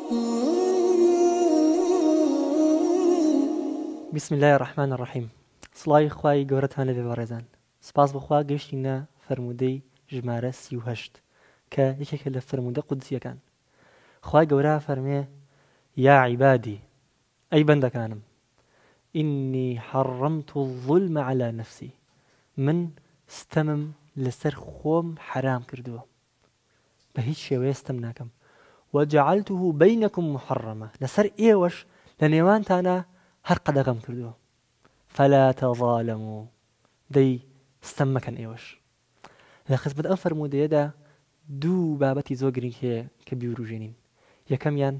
بسم اللە الرحمن الرحیم سڵاوی خوای گەورەتان لێبێ بەڕێزان سپاس بۆ خوا گەیشتینە فەرموودەی ژمارە 38 کە یەکێکە لە فەرموودە قودسیەکان خوای گەورە ئەفەرموێ، یا عیبادی، ئەی بەندەکانم، انی حرمت الظلم علی نفسی، من ستەمم لەسەر خۆم حەرام کردووە، بە هیچ شێوەیە ستەم ناکەم، وجعلته بینکم محرما، لەسەر ئێوەش لە نێوانتانا هەر قەدەغەم کردووە، فلا تظالموا، دەی ستەم مەکەن ئێوەش. لە خزمەت ئەم فەرموودەیەدا دوو بابەتی زۆر گرنگ هەیە کە بیوروژێنین. یەکەمیان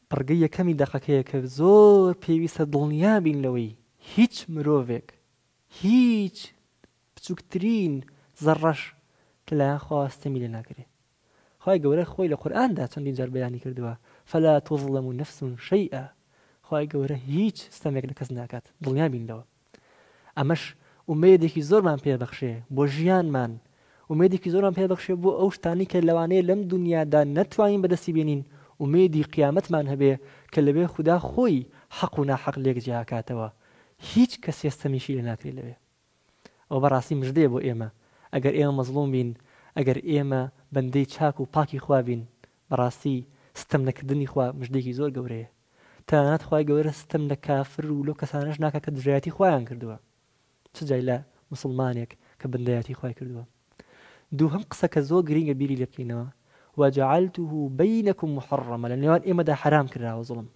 بڕگەی یەکەمی دەقەکەیە کە زۆر پێویستە دڵنیا بین لەوەی هیچ مرۆڤێک هیچ بچووکترین زەڕەش لەلایەن خواوە ستەمی لێ ناکرێ. خوای گەورە خۆی لە قورئاندا چەندین جار بەیانی کردووە، فلا تظلم نفس شیئا، خوای گەورە هیچ ستەمێک لە کەس ناکات، دڵنیا بین لەوە. ئەمەش ئومێدێکی زۆرمان پێ بەخشێ بۆ ژیانمان، ئومێدێکی زۆرمان پێ بەخشێ بۆ ئەو شتانەی کە لەوانەیە لەم دونیادا نەتوانین بەدەستی بێنین، ئومێدی قیامەتمان هەبێ کە لەوێ خودا خۆی حەق و ناحەق لێک جیاکاتەوە، هیچ کەسێ ستەمیشی لێ ناکرێ لەوێ. ئەوە بەڕاستی مژدەیە بۆ ئێمە، ئەگەر ئێمە مەزڵوم بین، ئەگەر ئێمە بەندەی چاک و پاکی خوا بین، بەڕاستی ستەم نەکردنی خوا مژدەیەکی زۆر گەورەیە. تەنانەت خوای گەورە ستەم لە کافر و لەو کەسانەش ناکات کە دژایەتی خوایان کردووە، چ جای لە موسڵمانێک کە بەندایەتی خوای کردووە. دووهەم قسە کە زۆر گرینگە بیری لێ بکەینەوە، وجعلته بینکم محرما، لە نێوان ئێمەدا حەرام کراوە زوڵم.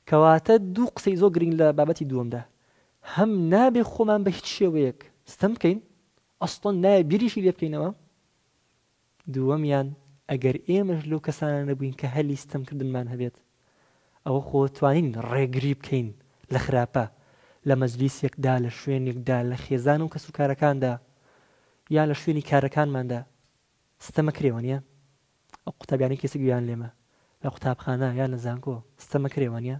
کەواتە دوو قسەی زۆر گرینگ لە بابەتی دووەمدا، هەم نابێ خۆمان بە هیچ شێوەیەک ستەم بکەین، ئەسڵەن نایە بیریشی لێ بکەینەوە، دووەمیان ئەگەر ئێمەش لەو کەسانە نەبووین کە هەلی ستەمکردنمان هەبێت، ئەوە خۆ توانین ڕێگری بکەین لە خراپە لە مەجلیسێکدا، لە شوێنێکدا، لە خێزان و کەسوکارەکاندا، یان لە شوێنی کارەکانماندا ستەمەکرێ وانیە؟ ئەو قوتابیانەی کە ئێستا گوێیان لێمە لە قوتابخانە یان لە زانکۆ ستەمەکرێ وانیە؟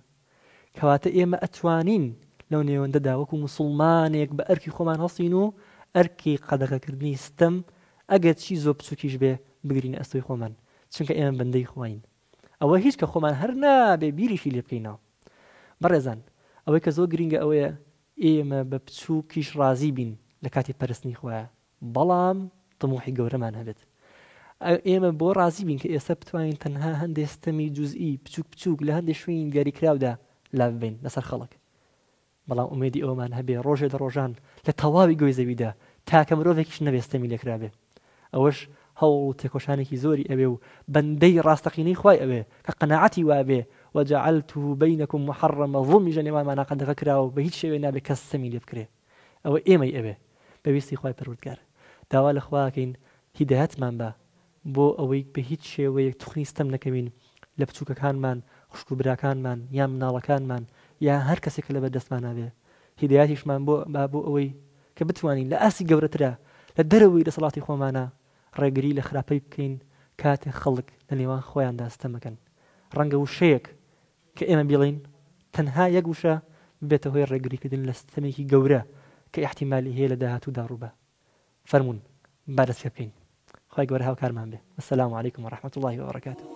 کەواتە ئێمە ئەتوانین لەو نێوەندەدا وەکو موسڵمانێک بە ئەرکی خۆمان هەڵسین و ئەرکی قەدەغەکردنی ستەم ئەگەر چی زۆر بچوکیش بێ بگرینە ئەستۆی خۆمان چونکە ئێمە بەندەی خواین ئەوە هیچ کە خۆمان هەر نابێ بیریشی لێ بکەینەوە بەڕێزان ئەوەی کە زۆر گرینگە ئەوەیە ئێمە بە بچووکیش ڕازی بین لە کاتی پەرستنی خوایە بەڵام تموحی گەورەمان هەبێت. ئێمە بۆ ڕازی بین کە ئێستا بتوانین تەنها هەندێ ستەمی جوزئی بچوک بچوک لە هەندێ شوێنی دیاریکراودا لاببەین لەسەر خەڵک، بەڵام ئومێدی ئەوەمان هەبێ ڕۆژێ لە ڕۆژان لە تەواوی گۆی زەویدا تاکە مرۆڤێکیش نەبێ ستەمی لێکرابێ. ئەوەش هەوڵ و تێکۆشانێکی زۆری ئەوێ و بەندەی ڕاستەقینەی خوای ئەوێ کە قەناعەتی وابێ، وجعلته بینکم محرما، زوڵمیش لە نێوانمانا قەدەغە کراوە و بە هیچ شێوەیەک نابێ کەس ستەمی لێ بکرێ. ئەوە ئێمەی ئەوێ بە ویستی خوای پەروەردگار داوا لە خوا ئەکەین هیدایەتمان با بۆ ئەوەی بە هیچ شێوەیەک توخنی ستەم نەکەوین لە بچوکەکانمان خوشک و براکانمان یان مناڵەکانمان یان هەر کەسێک کە لەبەر دەستمانا بێ هیدایەتیشمان بۆ با بۆ ئەوەی کە بتوانین لە ئاستی گەورەترا لە دەرەوەی دەسەڵاتی خۆمانا ڕێگری لە خراپەی بکەین کاتێ خەڵک لە نێوان خۆیاندا ستەمەکەن ڕەنگە وشەیەک کە ئێمە بیڵێین تەنها یەک وشە ببێتە هۆی ڕێگریکردن لە ستەمێکی گەورە کە ئیحتیمالی هەیە لە داهاتوودا ڕووبا. فەرموون با دەست پێ بکەین. خوای گەورە هاوکارمان بێ. والسلام علیکم ورحمة اللە وبرکاته.